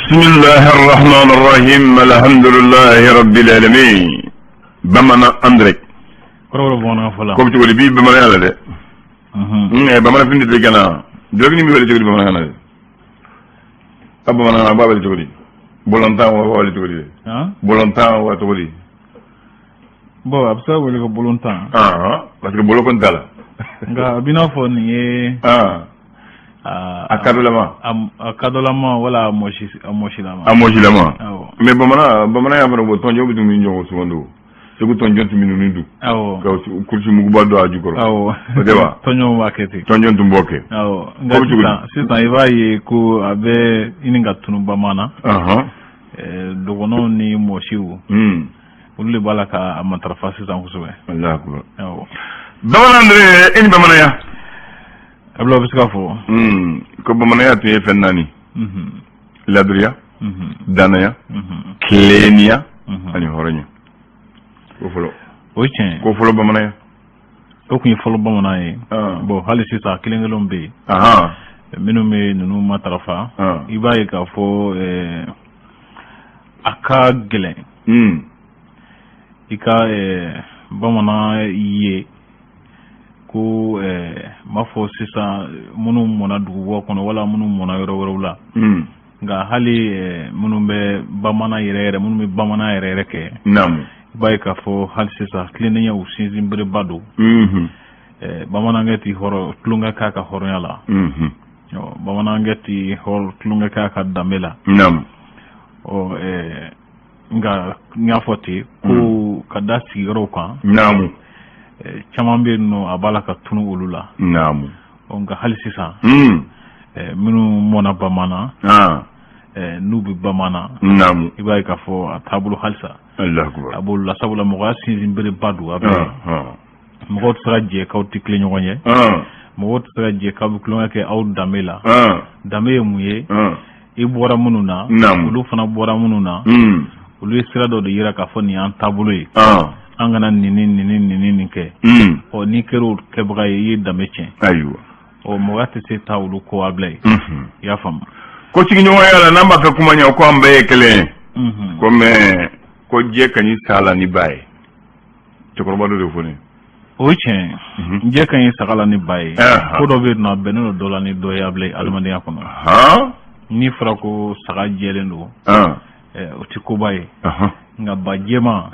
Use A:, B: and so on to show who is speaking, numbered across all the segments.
A: Bisimilahi rahman rahim, alhamdulilahi rabbil alamin. Bamanan Andre.
B: Kɔrɔbɔrɔ bamanankan fɔla.
A: Ko bɛ cogo di bi bamananya la dɛ? Bamanan fini de tɛ gana. Dulɔkini bɛ wele cogo di bamanankan na dɛ? A bamanankan b'a wele cogo di? Bolontan wa b'a wele cogo di dɛ? Bolontan wa cogo di?
B: Bon, a bɛ se ka wele ko bolontan.
A: Parce que boloko t'a la.
B: Nka a b'i n'a fɔ nin ye
A: a kadolama.
B: A kadolama wala a mɔsi, a mɔsilama.
A: A mɔsilama.
B: Awɔ.
A: Mais bamanan y'a fana bɔ tɔnjɔn bɛ dumuni ɲɔgɔn sugando. Segu tɔnjɔn tun bɛ ninnu dun. Ka kurusi muguba don a jukɔrɔ.
B: Awɔ.
A: O tɛ wa?
B: Tɔnjɔnw b'a kɛ ten.
A: Tɔnjɔn tun b'o kɛ.
B: Awɔ, nka sisan i b'a ye ko a bɛ ɲini ka tunu bamanan. Dɔgɔnɔw ni mɔsiw, olu de b'a la ka matarafa sisan kosɛbɛ.
A: Alahu akubar.
B: Awɔ.
A: Bamanan Andre, e ni bamananya.
B: Abula, bɛ se ka fɔ.
A: Ko bamananya tun ye fɛn naani: ladiriya, danaya, tilennenya ani hɔrɔnya. Ko fɔlɔ.
B: O ye tiɲɛ ye.
A: Ko fɔlɔ bamananya.
B: O tun ye fɔlɔ bamanan ye. Bon, hali sisan kelen kelenw bɛ yen minnu bɛ ninnu matarafa. I b'a ye k'a fɔ a ka gɛlɛn i ka bamanan ye ko n b'a fɔ sisan minnu mɔna duguba kɔnɔ wala minnu mɔna yɔrɔ wɛrɛw la. Nka hali minnu bɛ bamanan yɛrɛ yɛrɛ, minnu bɛ bamanan yɛrɛ yɛrɛ kɛ, i b'a ye k'a fɔ hali sisan tilennenya u sinsin bereba don. Bamanankɛ tɛ hɔrɔn tulonkɛ k'a ka hɔrɔnya la. Bamanankɛ tɛ tulonkɛ k'a ka danbe la. Ɔ nka n y'a fɔ ten ko ka da sigiyɔrɔw kan, caman bɛ yen nɔ, a b'a la ka tunu olu la. Nka hali sisan, minnu mɔna bamanan, n'u bɛ bamanan, i b'a ye k'a fɔ a taabolo halisa a b'olu la, sabula mɔgɔya sinsin bereba don. A bɛ mɔgɔw tɛ se ka jɛ k'aw tɛ tilen ɲɔgɔn ye. Mɔgɔw tɛ se ka jɛ k'aw bɛ tulonkɛ kɛ aw danbe la. Danbe ye mun ye? I bɔra minnu na, olu fana bɔra minnu na, olu ye sira dɔ de yira k'a fɔ nin y'an taabolo ye, an kana nin ni nin ni nin ni nin kɛ. Ɔ n'i kɛra o kɛbaga ye, i ye danbe tiɲɛ. Ɔ mɔgɔya tɛ se taa olu kɔ, a bila yen. I y'a faamu?
A: Ko sigiɲɔgɔnya la, n'an b'a fɛ kuma ɲɛ, ko an bɛɛ ye kelen ye. Ko mais ko jɛ ka ɲi sa la ni ba ye. Cɛkɔrɔba dɔ de fɔ ne.
B: O ye tiɲɛ ye. Jɛ ka ɲi saga la ni ba ye. Ko dɔ bɛ yen nɔ, a bɛnnen don dɔ la ni dɔ ye, a bila adamadenya kɔnɔ. N'i fɔra ko saga jɛlen don, o tɛ koba ye. Nka ba jɛman,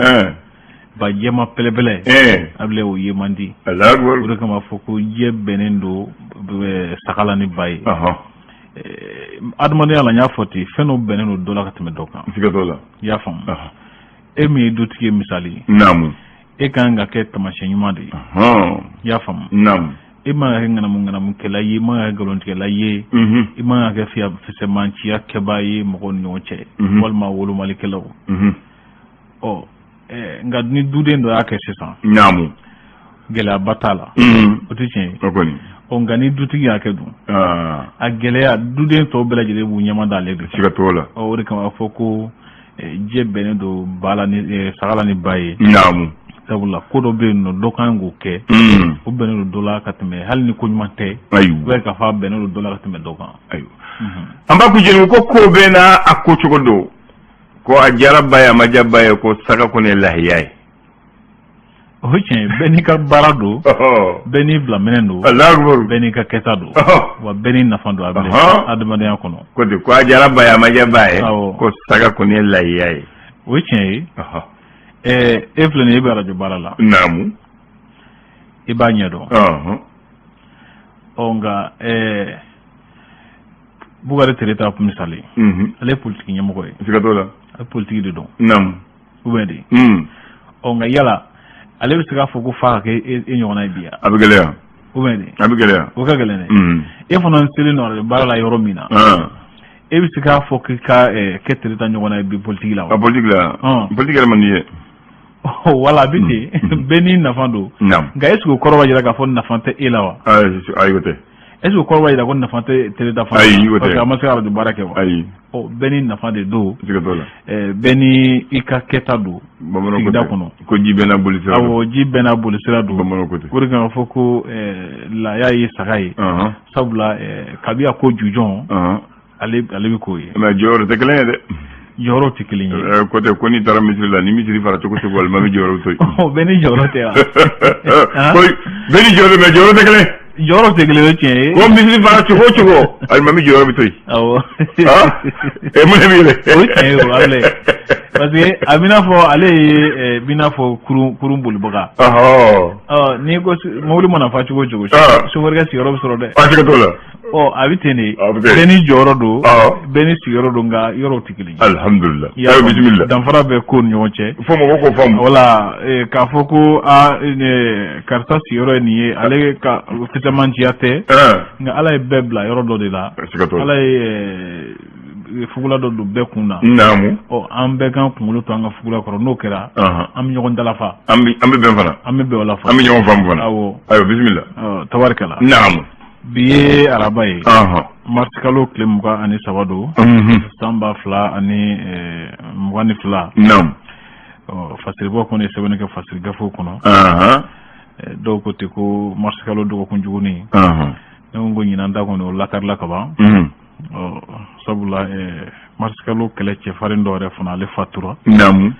B: ba jɛman pɛlɛpɛlɛ, a bila, o ye man di. O de kama fɔ ko jɛ bɛnnen don saga la ni ba ye. Adamadenya la, n y'a fɔ ten, fɛn dɔ bɛnnen don dɔ la ka tɛmɛ dɔ kan.
A: Siga t'o la.
B: I y'a faamu? E min ye dutigi ye, misali ye, e ka kan ka kɛ taamasiyɛn ɲuman de ye. I y'a faamu? E man ka kɛ ŋanamu ŋanamukɛla ye, i man ka kɛ nkalontigɛla ye, i man ka kɛ fisɛmanciya kɛbaa ye mɔgɔw ni ɲɔgɔn cɛ, walima wolomalikɛlaw. Ɔ nka ni duden dɔ y'a kɛ sisan, gɛlɛyaba t'a la. O tɛ tiɲɛ ye?
A: O kɔni.
B: Ɔ nka ni dutigi y'a kɛ dun, a gɛlɛya, duden tɔw bɛɛ lajɛlen b'u ɲɛma d'ale de.
A: Siga t'o la.
B: Ɔ o de kama a fɔ ko jɛ bɛnnen don ba la ni saga la ni ba ye. Sabula ko dɔ bɛ yen nɔ, dɔ kan k'o kɛ, o bɛnnen don dɔ la ka tɛmɛ, hali ni ko ɲuman tɛ.
A: Ayiwa.
B: I b'a ye k'a fɔ a bɛnnen don dɔ la ka tɛmɛ dɔ kan.
A: Ayiwa. An b'a ko jeliw ko ko bɛɛ n'a a ko cogo don. Ko a diyara ba ye, a ma diya ba ye, ko saga kɔni ye lahiya ye.
B: O ye tiɲɛ ye. Bɛɛ n'i ka baara don, bɛɛ n'i bila minɛn don, bɛɛ n'i ka kɛta don, wa bɛɛ n'i nafa don a bɛ adamadenya kɔnɔ.
A: Ko ten, ko a diyara ba ye, a ma diya ba ye, ko saga kɔni ye lahiya ye.
B: O ye tiɲɛ ye. E filɛ nin ye, e bɛ arajo baara la. I b'a ɲɛdɔn. Ɔ nka Bukari Tereta misali, ale ye politiki ɲɛmɔgɔ ye.
A: Siga t'o la.
B: A bɛ politiki de dɔn. Ou bien de. Ɔ nka yala ale bɛ se k'a fɔ ko f'a ka kɛ e ɲɔgɔnna ye bi yan?
A: A bɛ gɛlɛya.
B: Ou bien de.
A: A bɛ gɛlɛya.
B: O ka gɛlɛn dɛ. E fana selen don arajo baara la yɔrɔ min na, e bɛ se k'a fɔ k'i ka kɛ Tereta ɲɔgɔnna ye bi politiki la wa?
A: A politiki la. Politiki yɛrɛ man di ye.
B: Wala a bɛ ten, bɛɛ n'i nafa don. Nka est ce que o kɔrɔ b'a jira k'a fɔ nafa tɛ e la wa?
A: Ayi, o tɛ.
B: Est ce que o kɔrɔ b'a jira ko nafa tɛ Tereta fana?
A: Ayi, o tɛ.
B: Parce que a ma se ka arajo baara kɛ wa?
A: Ayi.
B: Ɔ bɛɛ n'i nafa de don.
A: Siga t'o la.
B: Bɛɛ ni i ka kɛta don. Sigida kɔnɔ.
A: Ko ji bɛɛ n'a boli sira don.
B: Awɔ, ji bɛɛ n'a boli sira don.
A: Bamananw ko ten.
B: O de kama fɔ ko laya ye saga ye. Sabula kabi a ko jujɔn. Ale bɛ k'o ye.
A: Mais jɔyɔrɔ tɛ kelen ye dɛ.
B: Jɔyɔrɔ tɛ kelen ye.
A: Ko tɛ ko n'i taara misiri la, ni misiri fara cogo cogo, alimami jɔyɔrɔ to yen.
B: Bɛɛ ni jɔyɔrɔ tɛ wa?
A: Ko bɛɛ ni jɔyɔrɔ, mais jɔyɔrɔ tɛ kelen.
B: Jɔyɔrɔ tɛ kelen, o tiɲɛ ye.
A: Ko misiri fara cogo o cogo, alimami jɔyɔrɔ bɛ to yen.
B: Awɔ.
A: E mun de bɛ yɛlɛ?
B: O tiɲɛ ye o, Abulaye. Parce que a b'i n'a fɔ ale ye b'i n'a fɔ kurun bolibaga. Ɔ n'i ko mobili mana fa cogo o cogo, sofɛrikɛ sigiyɔrɔ bɛ sɔrɔ dɛ.
A: A siga t'o la.
B: Ɔ a bɛ ten de. Bɛɛ ni jɔyɔrɔ don. Bɛɛ ni sigiyɔrɔ don, nka yɔrɔw tɛ kelen ye.
A: Alihamudulila. Ayiwa, bisimila.
B: Danfara bɛ ko ni ɲɔgɔn cɛ.
A: Fo mɔgɔw k'o faamu.
B: Wala k'a fɔ ko aa karisa sigiyɔrɔ ye nin ye, ale ka fisamantiya tɛ. Nka Ala ye bɛɛ bila yɔrɔ dɔ de la.
A: Siga t'o la.
B: Ala ye fugula dɔ don bɛɛ kun na.
A: Naamu.
B: Ɔ an bɛɛ k'an kunkolo to an ka fugula kɔrɔ, n'o kɛra, an bɛ ɲɔgɔn dalafa.
A: An bɛ bɛn fana.
B: An bɛ bɛn o la fana.
A: An bɛ ɲɔgɔn faamu fana.
B: Awɔ.
A: Ayiwa, bisimila.
B: Tabarikala.
A: Naamu.
B: Bi ye araba ye. Marisikalo tile 23 don. San 2022.
A: Naamu.
B: Ɔ fasiribɔ kɔni ye sɛbɛnni kɛ fasiri gafew kɔnɔ. Dɔw ko ten ko marisikalo dɔgɔkun jugunin. Ne ko ɲinan ta kɔni o lakarila kaban. Ɔ sabula marisikalo kɛlɛ cɛfarin dɔ yɛrɛ fana, ale fatura.
A: Naamu.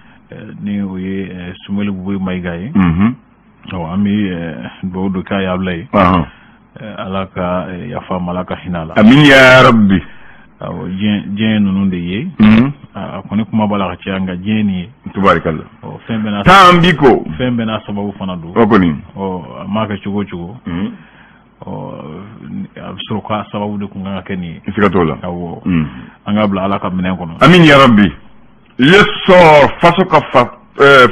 B: Ni o ye Sumeli Bube Mayiga ye. Ɔ an bɛ dugawu dɔ k'a ye, Abulaye. Ala ka yafa ma, Ala ka hinɛ a la.
A: Amin ya rabbi.
B: Awɔ, diɲɛ ninnu de ye. A kɔni kuma b'a la ka caya, nka diɲɛ nin ye.
A: Tubarikala.
B: Ɔ fɛn bɛɛ n'a.
A: Taa bi ko.
B: Fɛn bɛɛ n'a sababu fana don.
A: O kɔni.
B: Ɔ a m'a kɛ cogo o cogo. Ɔ a bɛ sɔrɔ k'a sababu de kun kan ka kɛ nin ye.
A: Siga t'o la.
B: Awɔ. An k'a bila Ala ka minɛn kɔnɔ.
A: Amin ya rabbi. L'essor faso ka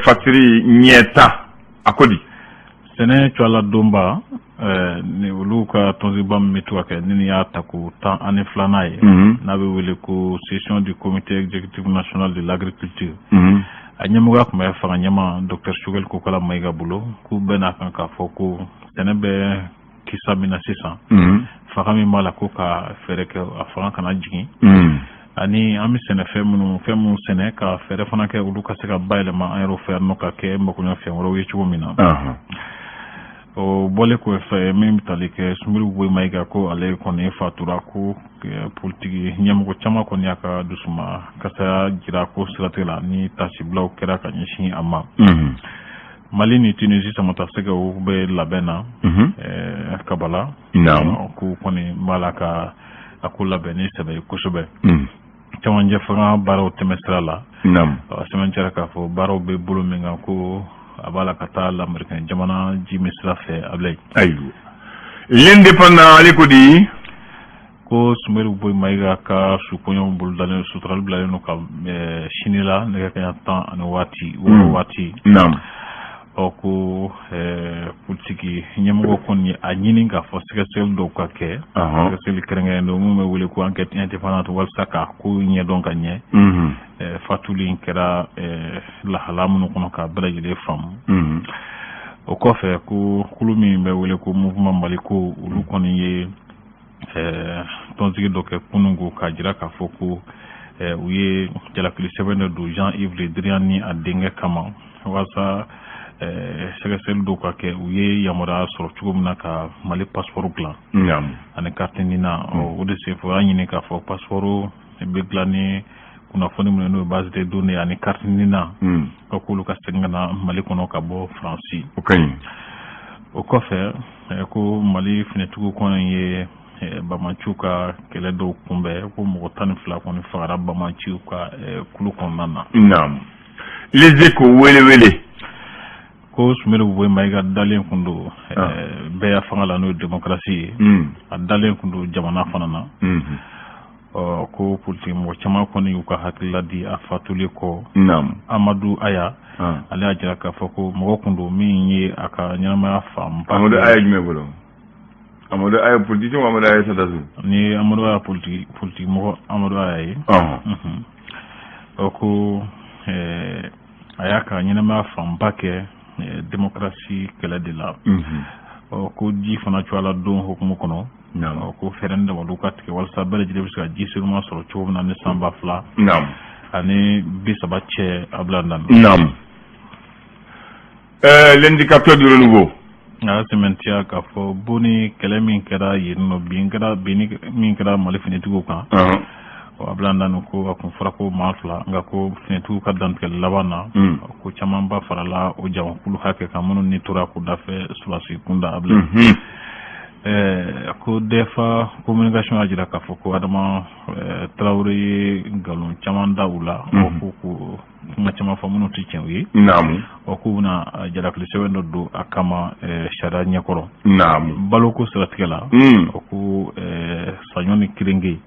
A: fasiri ɲɛta a ko di.
B: Sɛnɛ cɔla donba ni olu ka tɔnsiba min bɛ to ka kɛ ni y'a ta ko 12nan ye, n'a bɛ wele ko session du comité exécutif national de l'agriculture, a ɲɛmɔgɔya tun bɛ fanga ɲɛma docteur Choguel Kokala Mayiga bolo, k'u bɛɛ n'a kan k'a fɔ ko sɛnɛ bɛ kisa min na sisan, fanga min b'a la, ko ka fɛɛrɛ kɛ a fanga kana jigin, ani an bɛ sɛnɛfɛn minnu fɛn minnu sɛnɛ, ka fɛɛrɛ fana kɛ olu ka se ka bayɛlɛma an yɛrɛ fɛ yan nɔ ka kɛ makoɲɛfɛn wɛrɛw ye cogo min na. O bɔlen kɔfɛ, min bɛ tali kɛ Sumeli Bube Mayiga, ko ale kɔni fatura, ko politiki ɲɛmɔgɔ caman kɔni y'a ka dusuma kasaya jira ko siratigɛ la ni tasibilaw kɛra ka ɲɛsin a ma. Mali ni Tunisie samatasɛgɛw bɛ labɛn na Kabala, k'u kɔni b'a la ka a ko labɛn ni sɛbɛ ye kosɛbɛ. Cɛmancɛ fanga baaraw tɛmɛ sira la, sɛbɛn cɛra k'a fɔ baaraw bɛ bolo min kan, ko a b'a la ka taa lamɛrikɛn jamana ji min sira fɛ, Abulaye.
A: Ayiwa, l'indépendant ale ko di.
B: Ko Sumeli Bube Mayiga ka sukɔɲɔ bolodalen suturali bilalen don ka sini la nɛgɛ kaɲa tan ani waati wɔɔrɔ waati. Ɔ ko politiki ɲɛmɔgɔ kɔni a ɲini k'a fɔ sɛgɛsɛgɛli dɔw ka kɛ, sɛgɛsɛgɛli kɛrɛnkɛrɛn don minnu bɛ wele ko enquête indépendante, walasa ka ko ɲɛdɔn ka ɲɛ, fatuli in kɛra lahala minnu kɔnɔ, k'a bɛɛ lajɛlen faamu. O kɔfɛ, ko kulu min bɛ wele ko Mouvement Maliko, olu kɔni ye tɔnsigi dɔ kɛ kununko k'a jira k'a fɔ ko u ye jalakili sɛbɛn dɔ don Jean-Yves Le Drian ni a denkɛ kama, walasa sɛgɛsɛgɛli dɔw ka kɛ, u ye yamaruya sɔrɔ cogo min na ka Mali passeport dilan ani carte NINA. O de senfɛ, u y'a ɲini k'a fɔ passeport bɛ dilan ni kunnafoni minnu n'o ye base de données ani carte NINA, ka k'olu ka segin ka na Mali kɔnɔ ka bɔ Faransi.
A: O ka ɲi.
B: O kɔfɛ, ko Mali finitigiw kɔni ye bamaciw ka kɛlɛ dɔw kunbɛn, ko mɔgɔ 12 kɔni fagara bamaciw ka kulu kɔnɔna na.
A: Naam. Les Échos, wele wele.
B: Ko Sumeli Bube Mayiga dalen kun don bɛɛ fanga la, n'o ye démocratie ye, a dalen kun don jamana fana na. Ɔ ko politiki mɔgɔ caman kɔni y'u ka hakilila di a fatuli kɔ. Amadu Aya, ale y'a jira k'a fɔ ko mɔgɔ kun don min ye a ka ɲɛnamaya fanba.
A: Amadu Aya jumɛn bolo? Amadu Aya politicien ou Amadu Aya Sadasu?
B: Ni Amadu Aya politique mɔgɔ Amadu Aya ye. Ɔ ko a y'a ka ɲɛnamaya fanba kɛ démocratie kɛlɛ de la. Ɔ ko ji fana cogoya la don hukumu kɔnɔ, ko fɛɛrɛ ni dabaliw ka tigɛ walasa bɛɛ lajɛlen bɛ se ka ji senuman sɔrɔ cogo min na ni san 2030 cɛ, a bila nana.
A: Naam. L'indicateur du renouveau.
B: A y'a sɛmɛntiya k'a fɔ bon ni kɛlɛ min kɛra yen nɔ, bin kɛra, binni min kɛra Mali finitigiw kan. A bila dan ko a kun fɔra ko maa 2, nka ko finitigiw ka dantigɛli laban na, ko camanba farala o jamakulu hakɛ kan minnu ni tora ko dafɛ sɔrɔdasi kunda. A bila ko DFA communication y'a jira k'a fɔ ko Adama Tarawele ye nkalon caman da u la, ko kuma caman fɔ minnu tɛ tiɲɛ ye. Ɔ, k'u bɛna jalakili sɛbɛn dɔ don a kama sariya ɲɛkɔrɔ. Baloko siratigɛ la, o ko saɲɔ ni keninge,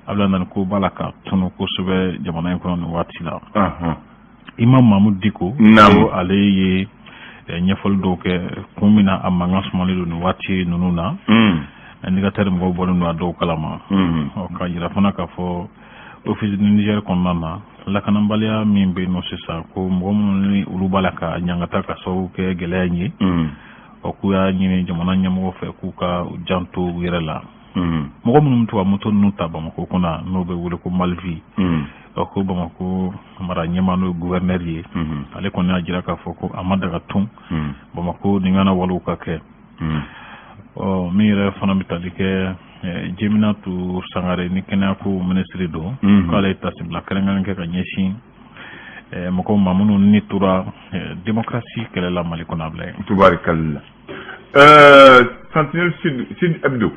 B: a bila nani ko b'a la ka tunu kosɛbɛ jamana in kɔnɔ nin waati la. Imam Mahmoud Dicko, ko ale ye ɲɛfɔli dɔw kɛ kun min na a mankan sumalen don nin waati ninnu na. Indicateur mɔgɔw bɔlen don a dɔw kalama. Ɔ, ka jira fana k'a fɔ Office du Niger kɔnɔna na, lakanabaliya min bɛ yen nɔ sisan, ko mɔgɔ minnu ni olu b'a la ka ɲangata ka sababu kɛ gɛlɛya in ye, ɔ, k'u y'a ɲini jamana ɲɛmɔgɔ fɛ k'u ka janto u yɛrɛ la. Mɔgɔ minnu bɛ to ka moto ninnu ta Bamakɔ kɔnɔ, n'o bɛ wele ko Mal V, ɔ, ko Bamakɔ mara ɲɛmaa, n'o ye gouverneur ye, ale kɔni y'a jira k'a fɔ ko a ma daga tun Bamakɔ nin kana walew ka kɛ. Ɔ, min yɛrɛ fana bɛ tali kɛ Jeminatu Sangare ni kɛnɛyako minisiri don, k'ale ye tasibila kɛrɛnkɛrɛn kɛ ka ɲɛsin mɔgɔw ma minnu ni tora démocratie kɛlɛ la Mali kɔnɔ. A bila yen.
A: Tubarikalla. Sentinelle Sud, Sud Hebdo.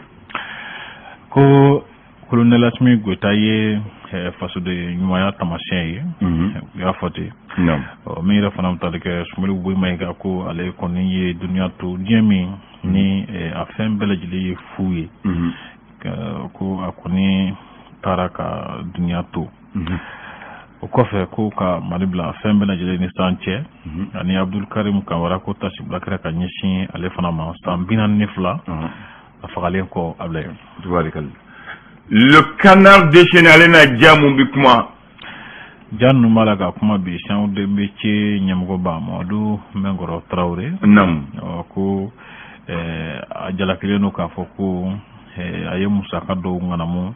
B: Ko colonel Assimi Goïta ye fasoden ɲumanya taamasiyɛn ye, u y'a fɔ ten. Min yɛrɛ fana bɛ tali kɛ Soumaïla Boubèye Maïga, ko ale kɔni ye dunuya to, diɲɛ min ni a fɛn bɛɛ lajɛlen ye fu ye, ko a kɔni taara ka dunuya to. O kɔfɛ, ko ka Mali bila fɛn bɛɛ lajɛlen ni san cɛ. Ani Abdul Karim Kamara, ko tasibila kɛra ka ɲɛsin ale fana ma san 42 a fagalen kɔ. A bila yen.
A: Tubarikalla. Le Canard déchaîné, ale na ja mun bi kuma?
B: Ja ninnu b'a la ka kuma bi, Chambre de métier ɲɛmɔgɔba Mamadu Mɛnkɔrɔ Tarawele. Ko a jalakilen don k'a fɔ ko a ye musaka dɔw ŋanamu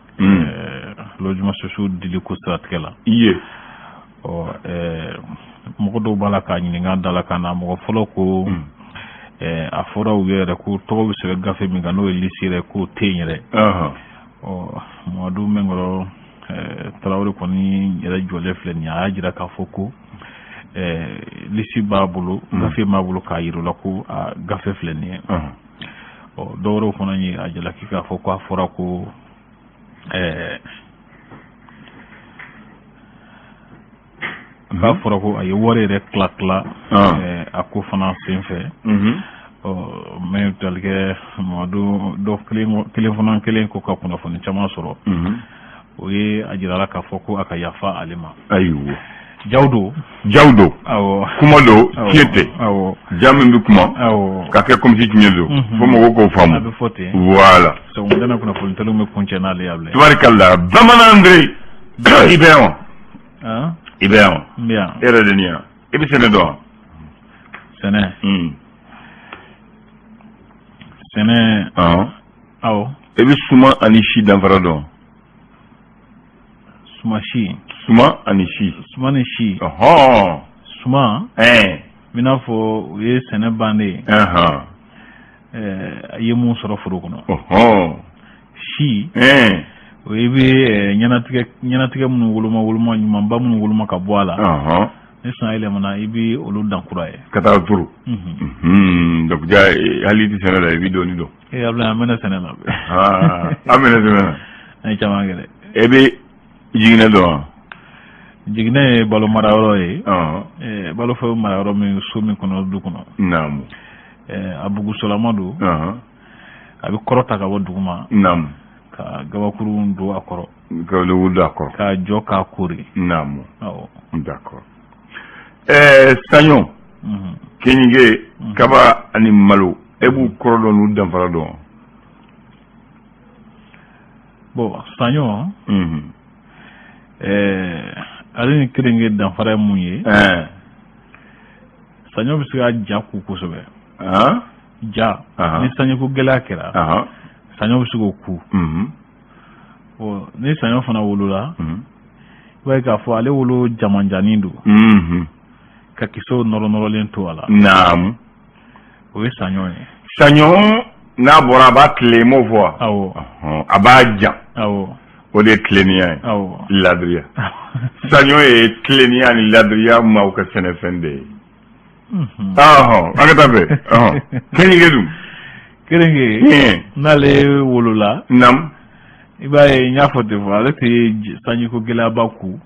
B: logement sociaux dili ko siratigɛ la. Ɔ, mɔgɔ dɔw b'a la k'a ɲininka da la ka na. Mɔgɔ fɔlɔ ko a fɔra u yɛrɛ ko tɔgɔ bɛ sɛbɛn gafe min kan, n'o ye liste yɛrɛ, k'o tɛ yen yɛrɛ. Ɔ, Mamadu Mɛnkɔrɔ Tarawele kɔni yɛrɛ jɔlen filɛ nin ye, a y'a jira k'a fɔ ko liste b'a bolo, gafe b'a bolo, k'a yira u la ko a gafe filɛ nin ye. Ɔ, dɔwɛrɛw fana ye a jalaki k'a fɔ ko a fɔra ko k'a fɔra ko a ye wari yɛrɛ tila tila a ko fana sen fɛ. Ɔ, min tali kɛ Mamadu dɔ kelen fana kelen ko ka kunnafoni caman sɔrɔ, o ye a jirala k'a fɔ ko a ka yafa ale ma.
A: Ayiwa.
B: Jaw don.
A: Jaw don.
B: Awɔ.
A: Kuma don, tiɲɛ tɛ. Ja min bɛ kuma ka kɛ comme si tiɲɛ don, fo mɔgɔw k'o faamu.
B: A bɛ fɔ ten.
A: Voilà.
B: Sɔgɔmada kunnafoni teliw bɛ kuncɛ n'ale ye, a bila.
A: Tubarikalla. Bamanan Andre, i bɛ yan wa? I bɛ yan wa?
B: N bɛ yan.
A: E yɛrɛ de nin yan, i bɛ sɛnɛ dɔn wa?
B: Sɛnɛ? Sɛnɛ? Awɔ.
A: E bɛ suma ani si danfara dɔn?
B: Suma si.
A: Suma ani si.
B: Suma ni si. Suma. I n'a fɔ o ye sɛnɛ bannen ye. A ye mun sɔrɔ foro kɔnɔ. Si. O ye i bɛ ɲɛnatigɛ minnu woloma woloma, ɲumanba minnu woloma ka bɔ a la. Ni san yɛlɛmana, i bɛ olu dan kura ye.
A: Ka taa turu. Donc ja, hali i tɛ sɛnɛ la, i bɛ dɔɔnin dɔn.
B: Ee, Abulayi, an mɛnna sɛnɛ la.
A: An mɛnna sɛnɛ la.
B: An ye caman kɛ dɛ.
A: E bɛ jiginɛ dɔn wa?
B: Jiginɛ ye balo mara yɔrɔ ye. Balo fɛn mara yɔrɔ min, so min kɔnɔ, du kɔnɔ. A bugusolama don. A bɛ kɔrɔta ka bɔ duguma. Ka gabakurun don a kɔrɔ.
A: Ka don a kɔrɔ.
B: K'a jɔ k'a koori.
A: Awɔ. D'accord. Saɲɔ, keninge, kaba ani malo, e b'u kɔrɔ dɔn n'u danfara dɔn?
B: Bon, saɲɔ, ale ni keninge danfara ye mun ye? Saɲɔ bɛ se ka ja ku kosɛbɛ. Ja, ni sanjiko gɛlɛya kɛra, saɲɔ bɛ se k'o ku. Bon, ni saɲɔ fana wolola, i b'a ye k'a fɔ ale wolo jamanjanin don ka kisɛw nɔrɔ nɔrɔlen to a la. O ye saɲɔ ye.
A: Saɲɔ n'a bɔra, a b'a tilen, m'o fɔ wa?
B: Awɔ.
A: A b'a jan.
B: Awɔ.
A: O de ye tilennenya ye.
B: Awɔ.
A: Ladiriya. Saɲɔ ye tilennenya ni ladiriya maaw ka sɛnɛfɛn de ye. Ɔhɔn, an ka taa fɛ. Ɔhɔn, keninge dun?
B: Keninge, n'ale wolola, i b'a ye, n y'a fɔ ten fɔ, ale tɛ sanjiko gɛlɛyaba ku.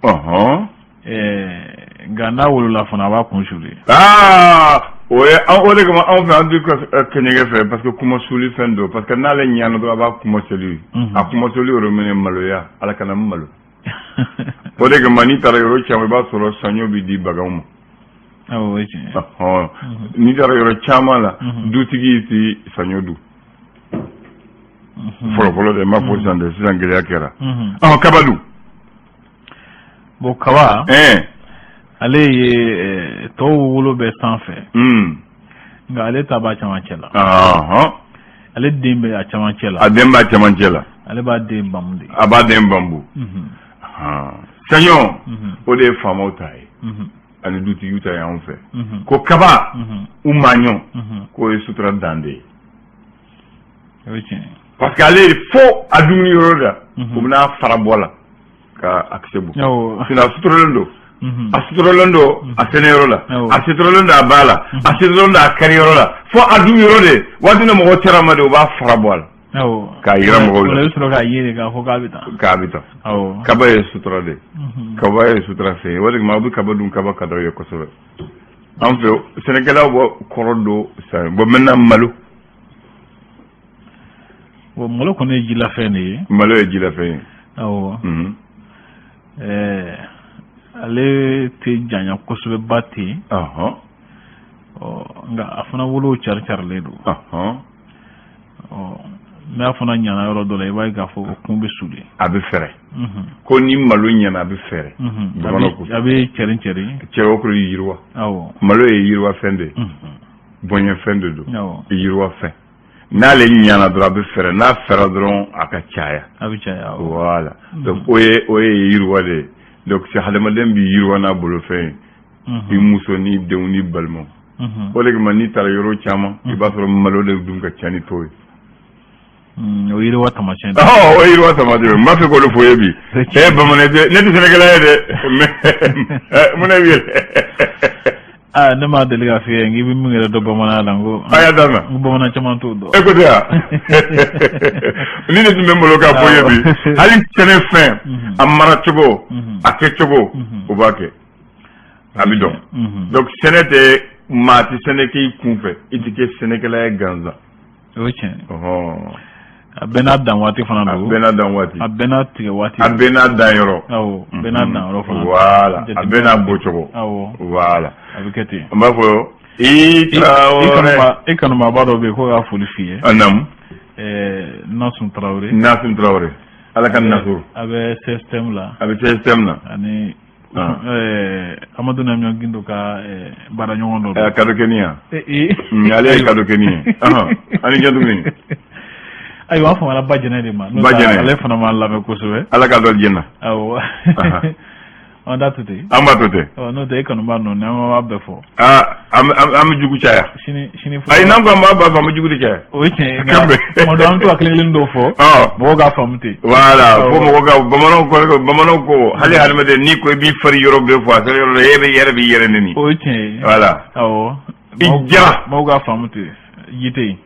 B: Nka n'a wolola fana, a b'a kun suli.
A: Aa, o ye an, o de kama anw fɛ, an tɛ keninge fɛ, parce que kumasuli fɛn don, parce que n'ale ɲana dɔrɔn, a b'a kumasuli. A kumasuli yɔrɔ minɛ maloya, Ala kana n malo. O de kama n'i taara yɔrɔ caman, i b'a sɔrɔ saɲɔ bɛ di baganw ma.
B: Awɔ, o ye tiɲɛ ye.
A: N'i taara yɔrɔ caman la, dutigi tɛ saɲɔ dun fɔlɔ fɔlɔ dɛ, n b'a fɔ sisan dɛ, sisan gɛlɛya kɛra. Ɔhɔn, kaba dun?
B: Bon, kaba, ale ye tɔw wolo bɛ sanfɛ, nka ale ta b'a camancɛ la. Ale den bɛ a camancɛ la.
A: A den b'a camancɛ la.
B: Ale b'a den bamu de.
A: A b'a den bamu. Saɲɔ, o de ye faamaw ta ye ani dutigiw ta ye anw fɛ. Ko kaba u maɲɔ, k'o ye sutura dan de ye.
B: O ye tiɲɛ ye.
A: Parce que ale fo a dumuni yɔrɔ la, u bɛna fara bɔ a la ka a kisɛ bɔ. Sinon a suturalen don. A suturalen don a sɛnɛyɔrɔ la, a suturalen don a ba la, a suturalen don a kariyɔrɔ la, fo a dun yɔrɔ de, waati ni mɔgɔ sera ma de, u b'a fara bɔ a la k'a yira mɔgɔw la.
B: O la, i bɛ sɔrɔ k'a ye de k'a fɔ k'a bɛ tan.
A: K'a bɛ tan. Kaba ye sutura de ye. Kaba ye sutura fɛn ye. O de kama aw bɛ kaba dun, kaba ka d'aw ye kosɛbɛ. An fɛ, sɛnɛkɛlaw bɔ kɔrɔ don san. Bon, maintenant malo.
B: Bon, malo kɔni ye jilafɛn de ye.
A: Malo ye jilafɛn ye.
B: Awɔ. Ale tɛ janya kosɛbɛ ba ten. Ɔ, nka a fana wolow cari carilen don. Ɔ, n'a fana ɲana yɔrɔ dɔ la, i b'a ye k'a fɔ o kun bɛ suli.
A: A bɛ fɛrɛ. Ko ni malo ɲɛna, a bɛ fɛrɛ.
B: Bamananw ko. A bɛ cɛrin cɛrin.
A: Cɛ, o kɔrɔ ye yiriwa. Malo ye yiriwa fɛn de ye. Bonya fɛn de don. Yiriwa fɛn. N'ale ɲana dɔrɔn, a bɛ fɛrɛ. N'a fɛrɛ dɔrɔn, a ka caya.
B: A bɛ caya.
A: Voilà, donc o ye yiriwa de ye. Donc si hadamaden bɛ yiriwa n'a bolofɛn ye, i muso ni denw ni balimaw. O de kama n'i taara yɔrɔ caman, i b'a sɔrɔ malo de dun ka ca ni tɔw ye.
B: O yiriwa taamasiyɛn.
A: Ɔ, o yiriwa taamasiyɛn, n b'a fɛ k'o de fɔ ye bi. Ɛ, bamanan tɛ, ne tɛ sɛnɛkɛla ye dɛ, mais mun de bɛ yɛlɛ?
B: Aa, ne m'a deli k'a f'i ye k'i bɛ min yɛrɛ dɔn bamananya la, n ko.
A: A y'a daminɛ.
B: N ko bamanan caman t'o dɔn.
A: E ko tɛ yan, ni ne tun bɛ n bolo k'a fɔ ye bi, hali sɛnɛfɛn, a mara cogo, a kɛcogo, o b'a kɛ a bɛ dɔn. Donc sɛnɛ tɛ, maa tɛ sɛnɛ k'i kun fɛ, i tɛ kɛ sɛnɛkɛla ye gansan.
B: O ye tiɲɛ. A bɛɛ n'a dan waati fana
A: don. A bɛɛ n'a dan waati.
B: A bɛɛ n'a tigɛ waati.
A: A bɛɛ n'a dan yɔrɔ.
B: Awɔ, bɛɛ n'a dan yɔrɔ fana.
A: Voilà, a bɛɛ n'a bɔcogo.
B: Awɔ.
A: Voilà.
B: A bɛ kɛ ten.
A: An b'a fɔ i Tarawele.
B: I kanubaaba dɔ bɛ yen ko k'a foli f'i ye.
A: A naamu.
B: Nasun Tarawele.
A: Nasun Tarawele. Ala ka nasuru.
B: A bɛ CSTM la.
A: A bɛ CSTM na.
B: Ani Amadu Namion Gindo ka baara ɲɔgɔn dɔ don.
A: Kadɔ kɛni yan. Ale ye kadɔ kɛni ye. Ani jɔn tuguni?
B: Ayiwa, an famana Bajɛnɛ de ma.
A: Bajɛnɛ.
B: Ale fana m'an lamɛn kosɛbɛ.
A: Ala ka dɔ jɛna.
B: Awɔ. An da to ten.
A: An b'a to ten.
B: Ɔ, n'o tɛ, e kanuba ninnu, n'an b'a bɛɛ fɔ.
A: Aa, an bɛ jugu caya.
B: Sini sini.
A: Ayi, n'an ko an b'a b'a fɔ, an bɛ jugu de caya.
B: O ye tiɲɛ ye, nka tuma dɔ an bɛ to ka kelen kelen dɔw fɔ. Mɔgɔw k'a faamu ten.
A: Voilà, fo mɔgɔw ka bamananw ko hali hadamaden, n'i ko i b'i fari yɔrɔ bɛɛ fɔ, a sera yɔrɔ la, e bɛ yɛrɛ b'i yɛrɛ neni.
B: O ye tiɲɛ ye.
A: Voilà.
B: Awɔ.
A: I jara.
B: Mɔgɔw k'a faamu ten, ji tɛ yen.